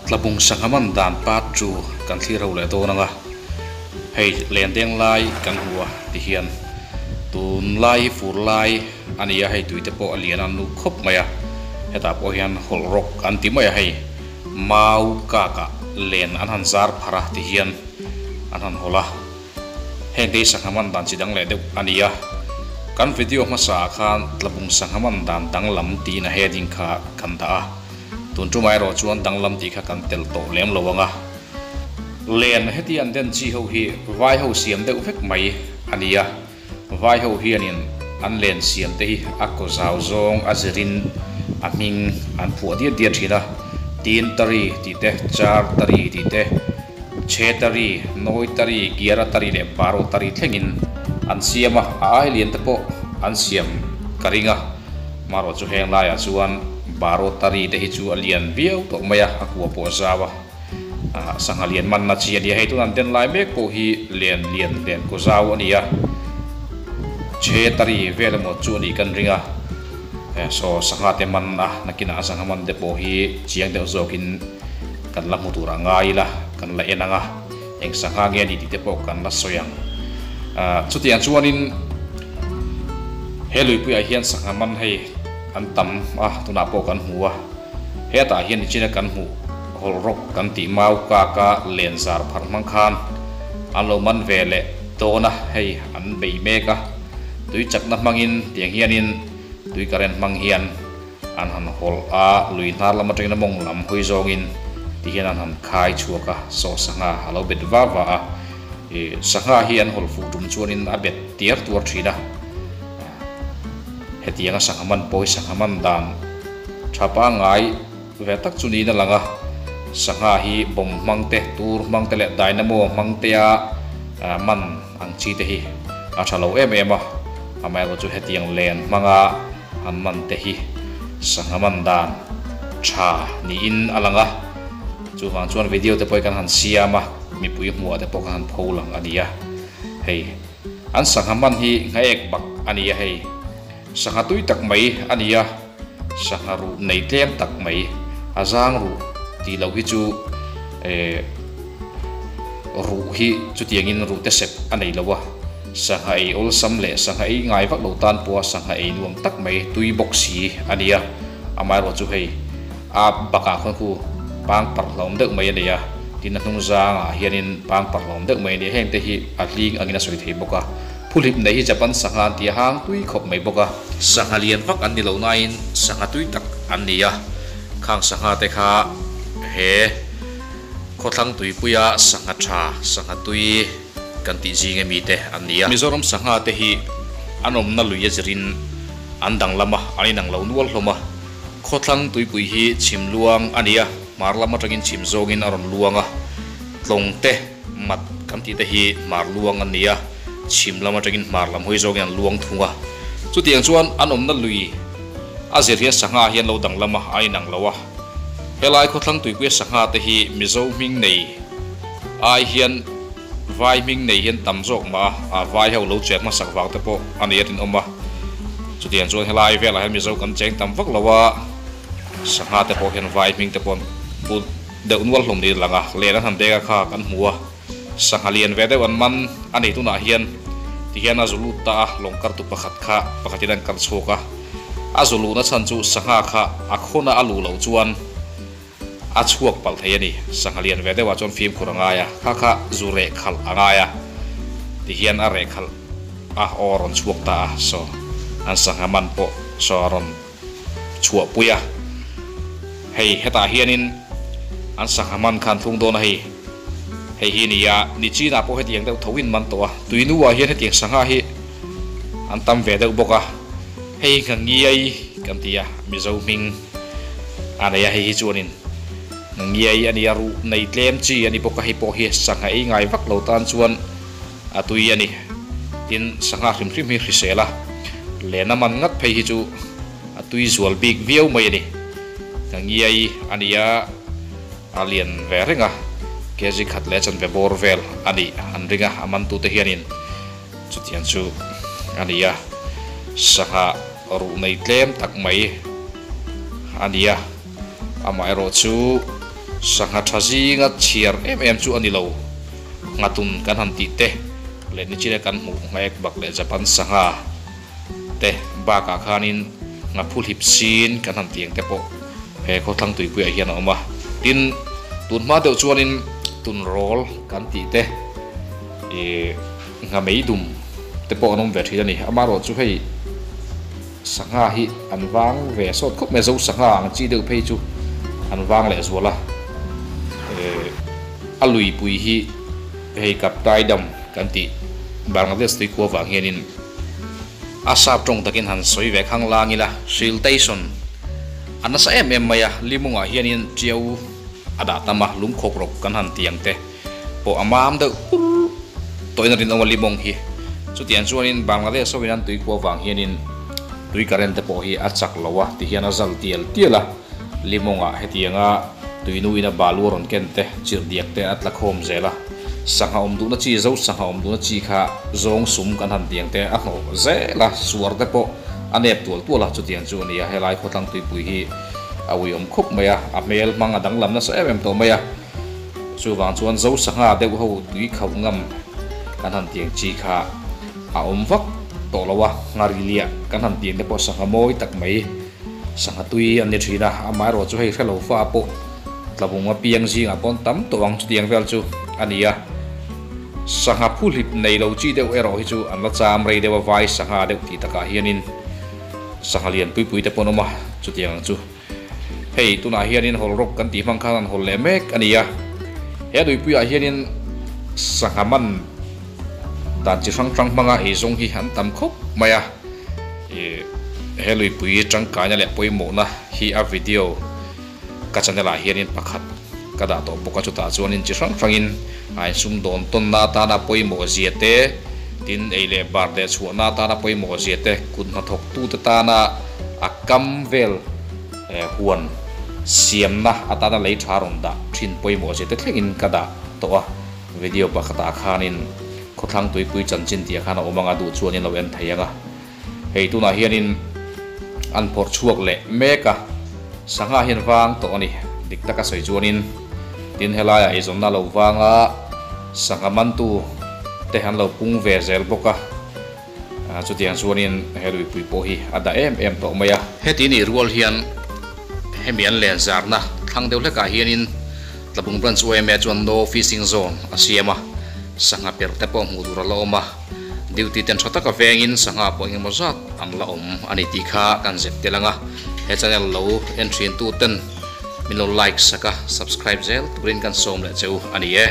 Tlabung sangha man dan part chu kan thlir ho leh dawn ang a, hei len deng lai kan hmu a ti hian tunlai hi fur lai a ni a, hei tui te pawh a lian a nu khawp mai a, hetah pawh hian hawlh rawk an ti mai a, hei mau kak ah len an han zar pharh a ti hian an han hawlh a. Heng te hi sangha man dan chi dang leh deuh a ni a, kan video hmasa ah khan tlabung sangha man dan danglam tiin a heading kha kan dah a, tun tumah erawh chuan danglam tih kha kan telh tawh lem lo ang a. Len heti an den chi ho hi vai ho siam deuh vek mai a ni a, vai ho hianin an len siam te hi a kaw zau zawng a zirin a hming an phuah diat diat thin a, tin tari tih te, char tari tih te, Chhe tari, Nawi tari, Giara tari leh Baro tari thlengin an siam a, a ai lian te pawh an siam ka ring a. Marawh chu heng laiah chuan Baro tari te hi chu a lian viau tawh mai a, a kua pawh a zau a. Sangha lian manna chi a ni a, hei tuna an den lai mek pawh hi lian lian len kaw zau a ni a. Chhe tari vel emaw chu a nih kan ring a. Saw sangha te man a, nakinah a sangha man te pawh hi chiang deuh zawkin Kan la hmu tur a ngai ila, kan la en ang a, eng sangha nge a ni tih te pawh kan la sawi ang. Chutiang chuanin he luipuiah hian sangha man hei an tam a, tunah pawh kan hmu a. Hetah hian nichina kan hmuh hawlh rawk kan tih mau kaka len zar pharh hmang khan an lo man ve leh dawn a, hei an bei mek a. Tui chakna hmangin tiang hianin tui current hmang hian An han hawlh a, lui hnar lam atangin a mawng lam hawi zawngin ti hian an han khai chhuak a, saw sangha a lo bet va va a, ih sangha hi an hawlh fuh tum chuanin a bet tiar tuar thin a, hetianga sangha man pawi sangha man dan tha pangngai ve tak chu niin a lang a, sangha hi bawm hmang te, tur hmang te leh dynamo hmang tea man ang chi te hi a tha lo em em a, amaherawhchu hetiang len hmanga. An man te hi sangha man dan tha niin a lang a, chuvang chuan video te pawh hi kan han siam a, mipui hmuh ah te pawh kan han pho lang a ni a, hei an sangha man hi nghaek bak a ni a, hei sangha tui tak mai a ni a, sangha ruh nei tlem tak mai a zang ruh tih loh hi chu eh ruh hi chutiangin ruh te sep a nei lo a. Sangha ei awlsam leh sangha ei ngai vak lo tan pawha sangha ei nuam tak mai tui bawk si a ni a, amaherawh chu hei a bakah khawn khu pang parh hlawm deuh mai a nei a, tin a hnung zangah hianin pang parh hlawm deuh mai a ni a, hengte hi a hling angin a sawi thei bawk a, phuhlip nei hi Japan sangha an ti a, hang tui khawp mai bawk a. Sangha lian vak an ni lo nain sangha tui tak an ni a, khang sangha te kha he khawthlang tuipuia sangha tha, sangha tui. Kan tih zing ami te an ni a. Mizoram sangha te hi an awmna lui a zirin an danglam a, an inang lo nual hlawm a. Khawthlang tuipui hi chhim luang a ni a, hmar lam atangin chhim zawngin a rawn luang a. Tlawng te, mat kan tih te hi hmar luang an ni a, chhim lam atangin hmar lam hawi zawngin an luang thung a. Chutiang chuan an awmna lui a zir hian sangha hi an lo danglam a, an inang lo a. Helai khawthlang tuipuia sangha te hi Mizo hming nei ai hian Vai hming nei hian tam zawk mah a, a vai ho lo chen hmasak vang te pawh a nei a rinawm a. Chutiang chuan helai velah hian Mizo kan cheng tam vak lo a, sangha te pawh hian vai hming te pawh an pu deuh nual hlawm niin a lang a. Len an han dek a kha kan hmu a, sangha lian ve deuh an man a ni tunah hian ti hian a zu lut ta a, lawng kartu pakhat kha pakhatin an kar chhuak a, a zu luhna chhan chu sangha kha a khawna a luh loh chuan A chhuak palh thei a ni. Sangha lian ve deuhah chuan fimkhur a ngai a, kha kha zu reh khalh a ngai a, tihian a reh khalh a, aw a rawn chhuak ta a, saw an sangha man pawh saw a rawn chhuah pui a, hei hetah hianin an sangha man kha an thlung dawn a hei, hei hi nia Nichinah pawh hetiang deuh tho in man tawh a, tuinuah hian hetiang sangha hi an tam ve deuh bawk a, hei Ngangiai kan ti a, Mizo hming. A nei a, hei hi chuanin ngiai a ni a, ruh nei tlem chi a ni bawk a, hei pawh hi sangha ei ngai vak lo tan chuan a tui a ni. Tin, sangha hrim hrim hi hrisel a, lena man ngat phei hi chu a tui zual bik viau mai a ni. Ngiai a ni a, a lian ve reng a, kg khat leh chanve bawr vel a nih an ring a, a mantute hianin chutiang chu a ni a, sangha. Ruh nei tlem tak mai a ni a. Amaherawhchu sangha tha zinga chhiar em em chu a ni lo. Nghatun kan han tih te leh nichina kan hmuh Nghaek bak leh Japan sangha te bakah khanin Nghaphu hlip sin kan han tih ang te pawh he khawthlang tuipuiah hian a awm a. Tin, tun hma deuh chuanin tunrawl kan tih te ih nghamei dum te pawh an awm ve thin a ni. Amaherawhchu hei Sangha hi an vang ve sawt khawp mai a, zo sangha ang chi deuh phei chu an vang leh zual a. A luipui hi hei Kaptai Dam kan tih Bangladesh tuikhua vang hianin a sap tawng takin han sawi ve khang lang ila, siltation a nasa em em mai a, limungah hianin tiau a dah tam a, lungkhawk rawk kan han ti ang te. pawh a mam deuh pur tawhin a rinawm a limawng hi. Chutiang chuanin Bangladesh ho in an tuikhua vang hianin tui current te pawh hi a chak lo a tihian a zal tial tial a, limawngah hetianga tuinu in a balu a rawn ken te, chirhdiak te a tla khawm zel a, sangha awm duhna chi, zo sangha awm duhna chi kha zawng sum kan han tiang te a hnawh zel a, suar te pawh a nep tual tual a, chutiang chu a ni a, helai khawtlang tuipui hi a uiawm khawp mai a, a hmel hmang a danglam nasa em em tawh mai a. Chuvang chuan zo sangha deuh ho tui khauh ngam kan han tiang chi kha a awm vak tawh lo a, nghari liah kan han tiang te pawh sangha mawi tak mai sangha tui an ni thin a, amaherawh chu hei hrelo fa pawh tlabung apiang zingah pawh an tam tawh ang chutiang vel chu a ni a, sangha phuhlip nei lo chi deuh erawh hi chu an la cham rei deuh a, vai sangha deuh tih takah hianin sangha lian pui pui te pawh an awm a, chutiang ang chu. Hei tunah hianin hawlrawk kan tih hmang khan an hawl leh mek a ni a, he luipuiah hianin sangha man dan chi hrang hrang hmanga eizawng hi an tam khawp mai a, ih he luipui tangkaina leh pawimawhna hi a video ka channel ah hianin pakhat ka dah tawh bawk a, chutah chuanin chi hrang hrangin a insum dawn tawnna atana pawimawh zia te, tin ei leh bar leh chhuahna atana pawimawh zia te, kut hnathawktute tana a kam vel huan siamna atana lei tha rawn dah thin pawimawh zia te thlengin ka dah tawh a, video pakhatah khanin khawthlang tuipui chanchin tih ah khan a awm ang a, duh chuan in lo en thei ang a. Hei tunah hianin an phawrh chhuak leh mek a, sangha hian vang tawh a ni, dik taka sawi chuanin tin helaiah eizawnna lo vanga sangha mantu te an lo pung ve zel bawk a, chutiang chuanin he luipui pawh hi a dah em em tawh mai a. Heti nih rual hian hemi an len zarna thlang deuh hlekah hianin Tlabung Branch yma chuan No Fishing Zone a siam a, sangha perh te pawh hmuh tur a la awm a. Duty ten tha taka vengin sangha pawh engemaw zat an la awm a ni tih kha kan zep tel ang a, he channel lo en thin tu ten min lo like sak a, subscribe zel turin kan sawm leh che u a ni e.